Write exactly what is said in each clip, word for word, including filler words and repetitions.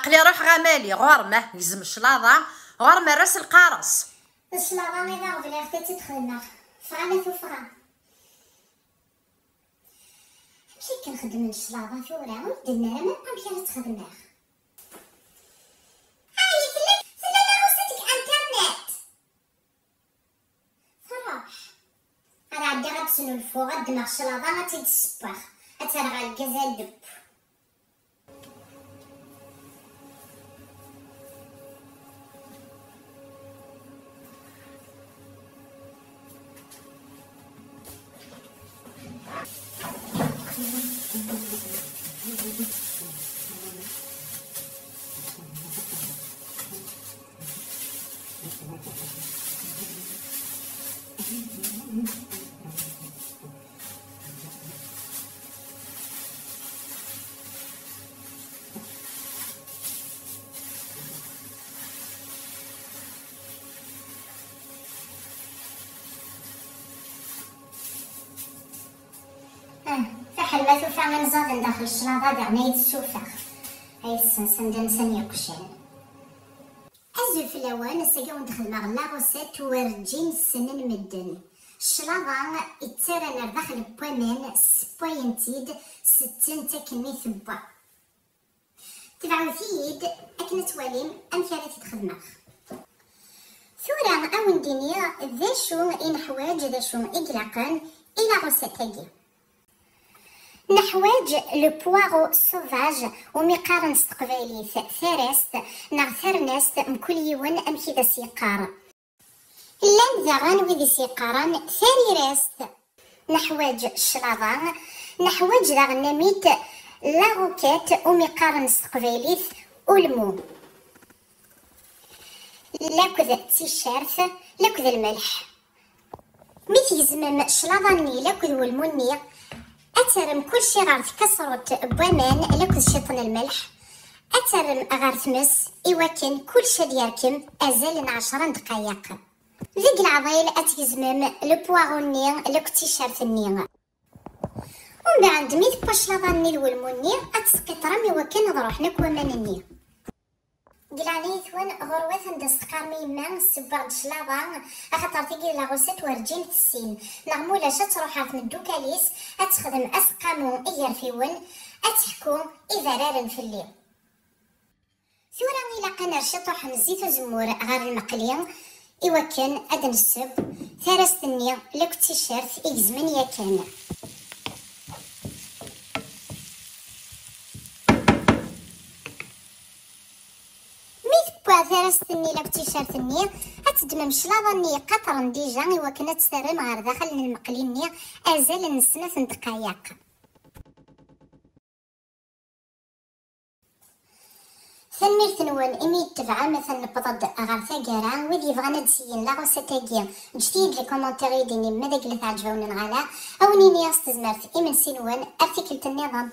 Aql-i ruḥeɣ a Mali, ɣur-m, ah, gzem cclaḍa, ɣur-m err-as lqareṣ. D cclaḍa i d aɣbel iɣef ad tt-id-xedmeɣ. Ffeɣ ama tuffɣa. Amek akken xeddmen cclaḍa tura? Ur d-tenni ara ma amek ara tt-xedmeɣ. Ay, tella, tella la recette deg internet. Truḥ. Ad ɛeddiɣ ad d-snulfuɣ, ad ddmeɣ cclaḍa, ad tt-id-ssewweɣ. Ad tt-rreɣ ɣer lgaz ad debb. Ah, fiḥel ma tufa inẓaden daxel cclaḍa, diɣen ay tessufeɣ. Ay tessensen d amsan yeqjan. Azul fell-awen, ass-agi awen-d-xedmeɣ la recette werǧin ssnen medden. Cclaḍa i ttarran ar daxel n waman, ssewwayen-tt-id, setten-tt akken i tewwa. Tebɛut-iyi-d akken ad twalim amek ara t-id-xedmeɣ. Tura ad wen-d-iniɣ d acu i neḥwaǧ, d acu i ilaqen i la recette-agi. Neḥwaǧ le poireau sauvage, umi qqaren s teqbaylit tarest neɣ tarnast, mkul yiwen amek i d as-yeqqar. Llan daɣen wid i s-yeqqaren tarirest. Neḥwaǧ cclaḍa, neḥwaǧ daɣen amit la roquette, umi qqaren s teqbaylit ulmu, laked ticcert, laked lmelḥ. Mi tgezmem cclaḍa-nni laked welmu-nni, ad terrem kulci ɣer tkasrut n waman laked ciṭ n lmelḥ, ad terrem ɣer tmes i wakken kulci ad yerkem azal n ɛecra n ddqayeq. Deg leɛḍil ad tgezmem le poireau-nni laked ticcert-nni. Umbeɛd mi tewwa cclaḍa-nni d welmu-nni, ad tesqiṭrem i wakken ad ruḥen akk waman-nni. Deg leɛnaya-twen, ɣurwat anda s-teqqarem i yemma, ssewweɣ-d cclaḍa, axaṭer tigi d la recette werǧin tessin, neɣ mulac ad truḥ ɣer tmeddukal-is, ad texdem aseqqamu igerfiwen, ad teḥku ibararen fell-i. Tura ilaq ad nerr ciṭuḥ n zzit uzemmur ɣer lmeqli, i wakken ad nesseww tarast-nni laked ticcert i gezmen yakan. Mi tewwa tarast-nni laked ticcert-nni, ad teddmem cclaḍa-nni yeqqaṭren dija i wakken ad tt-terrem ɣer daxel n lmeqli-nni azal n snat n ddqayeq. Tanemmirt-nwen imi yi-tebɛem, atan newweḍ-d ɣer taggara. Wid yebɣan ad d-seyyen la recette-agi, ǧǧet-iyi-d les commentaires i d-inim ma d agla teɛǧeb-awen neɣ ala. A wen-iniɣ s tezmert imensi-nwen ar tikkelt nniḍen.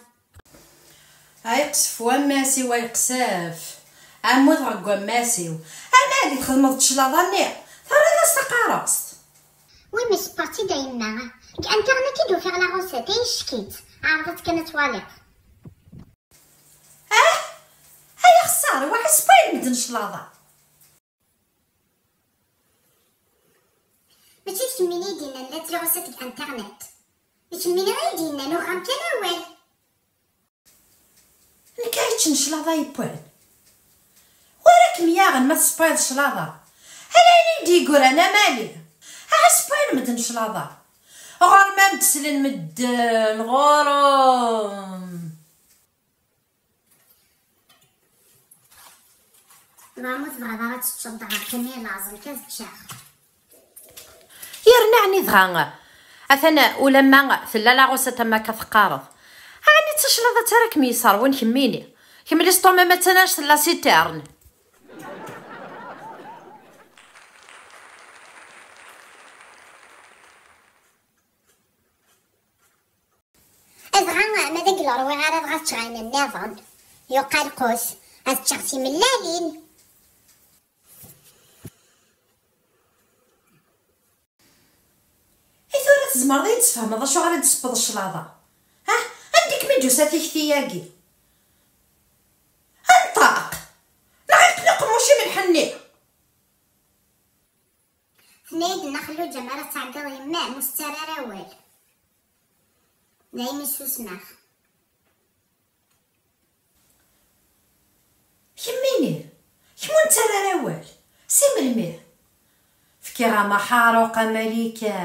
Ay qsef wammas-iw, ay qsef. Ɛemmuteɣ deg wammas-iw. Ama li txedmeḍ cclaḍa-nni, terriḍ-as taqarast. Oui, mais sewweɣ-tt-id a yemma. Deg internet i d-ufiɣ la recette, ay ccek-itt. Ɛreḍ-tt kan ad twaliḍ. Ah! Ay axeṣṣar, iwaḥ sewwayen medden cclaḍa. Mačči d kemmini i d-yennan la recette deg internet. D kemmini i d-yennan, uɣeɣ-am kan awal. Nekk ay yeččen cclaḍa yewwan. Wara kem-yaɣen ma tessewwayeḍ cclaḍa. Ala ayen i d-yeggran a Mali. Aha sewwayen medden cclaḍa. Ɣur-m am d-slen medden, ɣur-m. Dɣa ma tebɣiḍ ara teččeḍ, dɣa qqim i laẓ, nekk ad ččeɣ. Yerna ɛni dɣa, atan ulamma tella la recette am akka teqqareḍ, ɛni d taclaḍa-tt ara kem-yesserwun kemmini? Kemm l'estomac ma ttanac tella citerne. Dɣa ma d agel ur ṛwiɣ ara, dɣa ad ččeɣ ayen nniḍen. Yuqa lqut, ad ččeɣ timellalin. I tura tzemreḍ ad yi-d-tesfehmeḍ acuɣer i d-tessewweḍ cclaḍa? Ha? Anda i kem-id-tusa tikti-agi? Anṭeq! Nni. Tenna-yi-d Nna Xelluǧa, mi ara tɛeggeḍ yemma-m, ur s-ttarra ara awal. Daymi susmeɣ. Kemmini, kemm ur nettarra ara awal. Si melmi? Fkiɣ-am aḥaruq a Malika.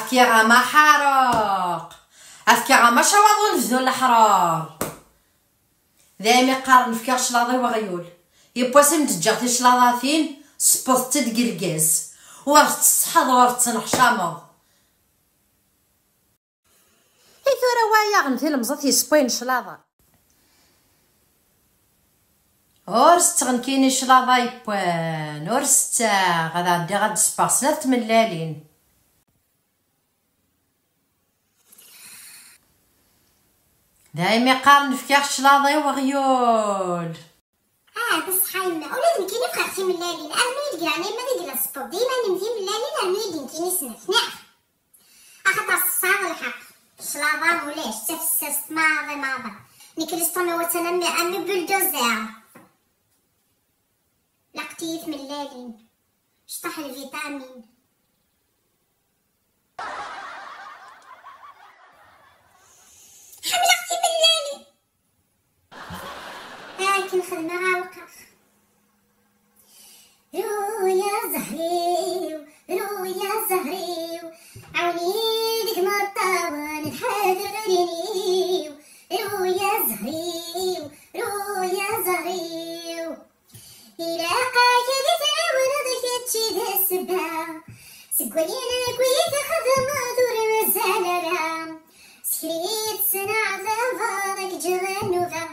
Fkiɣ-am aḥaruq. Fkiɣ-am acawaḍ unebdu n leḥrur. Daymi qqaren fkiɣ cclaḍa i weɣyul. Yiwwas i m-d-ǧǧeɣ ticlaḍatin, sewweḍ-tt-id deg lgaz. Ur tettsetḥaḍ, ur tettneḥcameḍ. I tura wayaɣ n tilemẓit yessewwayen cclaḍa. Ur setteɣ nekkini cclaḍa yewwan, ur setteɣ, ad ɛeddiɣ ad d-sbeɣ snat tmellalin. Daymi qqaren fkiɣ cclaḍa i weɣyul. Ah, d ṣṣeḥ a yemma, ula d nekkini bɣiɣ timellalin. Rnu-yi-d graɣ yemma d igla sṭubb. Dima nem timellalin, rnu-yi-d nekkini snat, neɣ? Axaṭer tesɛiḍ lḥeqq. Cclaḍa ulac, d tafessast maḍi maḍi. Nekk l'estomac attan am, am bulldozer. Laqent-iyi tmellalin. Cṭaḥ lvitamin. Ḥemmleɣ timellalin. Akken xedmeɣ ɛewqeɣ. Ruya zehriw, ruya zehriw, ɛawni deg meṭṭawen d ḥadriniw. Ruya zehriw, ruya zehriw. Ilaq-ak ad tɛiwneḍ kečči d ssebba. Seg wayen akk i txedmeḍ ur mazal ara. Sekrit sneɛtabeḍ ad k-ǧǧeɣ a nnuba.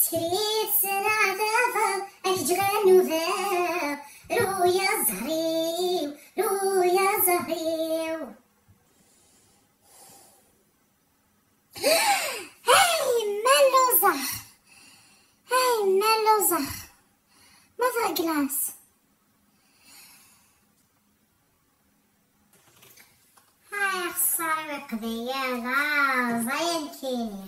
Sekrit sneɛtabeḍ ad k-ǧǧeɣ a nnuba. Ruya zehriw, ruya zehriw. Ay, ma lluẓeɣ! Ay, ma lluẓeɣ! Ma tɣeglaẓ! Ay, axeṣṣar-iw iqbayal, ah, ẓayen kini.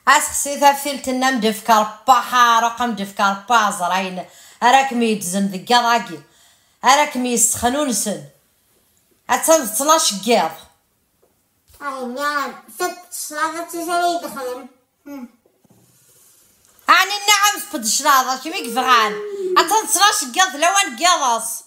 Aseqsi taftilt-nni am d-ifka Rebbi aḥaruq, am d-ifka Rebbi aɛezray, ara kem-yeddzen deg yiḍ-agi, ara kem-yessexnunsen. Attan d ttnac n yiḍ. Ay, nniɣ-am, tiṭ cclaḍa d tusa ara yi-d-xdem. Hmm. Ɛni nniɣ-am tewweḍ cclaḍa, kemm i yebɣan. Attan d ttnac n yiḍ, d lawan n yiḍes.